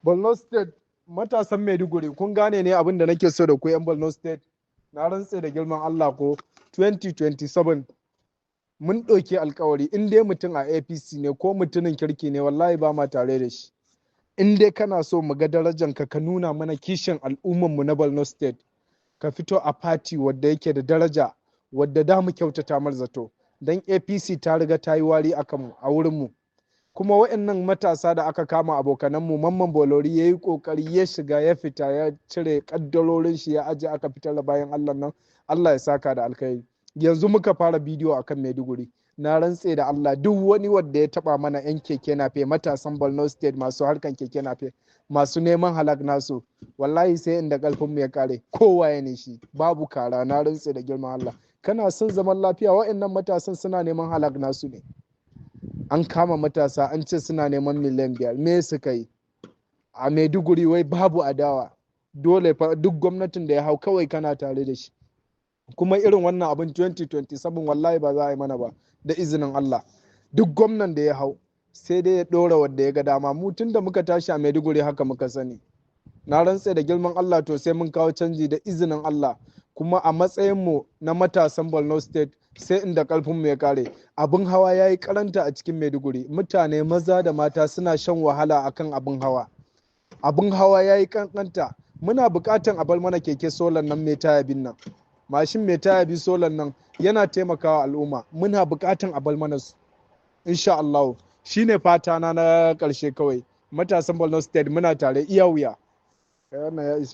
Borno State, matasan Maiduguri, kun gane ne abin da nake so da ku 'yan Borno State? Na rantse da girman Allah ko 2027 mun ɗauki alkawari, in dai mutum a APC ne ko mutumin kirki ne, wallahi ba ma tare da shi. In dai kana so mu ga darajanka, ka nuna mana kishin al'ummanmu na Borno State, ka fito a party wadda yake da daraja, wadda da mu kyautata mar zato, don APC ta riga ta yi wari a kanmu, a wurinmu. Kuma waɗannan matasa da aka kama, abokananmu, Mamman Bolori ya yi ƙoƙari, ya shiga ya fita, ya cire ƙaddarorin shi ya aje, aka fitar da bayan Allah nan. Allah ya saka da alkhairi. Yanzu muka fara bidiyo akan Maiduguri. Na rantse da Allah, duk wani wanda ya taba mana yan keke nafe, matasan Borno State masu harkan keke nafe, masu neman halak nasu, wallahi sai inda karfin mu ya kare. Kowa ne shi, babu kara. Na rantse da girman Allah, kana son zaman lafiya, wa'annan matasan suna neman halak nasu ne. An kama matasa, an ce suna neman miliyan 5. Me suka yi a Maiduguri? Wai babu adawa, dole fa duk gwamnatin da ya hau kawai kana tare da shi. Kuma irin wannan abin 2027 wallahi ba za a yi mana ba, da izinin Allah. Duk gwamnan da ya hau sai dai ya ɗora wadda ya ga dama. Mu tun da muka tashi a Maiduguri haka muka sani. Na rantse da girman Allah, to sai mun kawo canji da izinin Allah. Kuma a matsayinmu na matasan Borno State, sai inda karfinmu ya kare. Abin hawa ya yi karanta a cikin Maiduguri. Mutane maza da mata suna shan wahala akan abin hawa. Abin hawa ya yi kankanta. Muna bukatan a bar mana keke solar nan mai taya bin nan, mashin mai taya bi solar nan, yana taimakawa al'umma. Muna bukatan a bar mana su, insha Allah. Shine fata na na karshe kawai. Matasan Borno State, muna tare iya wuya. Wannan ya ishe.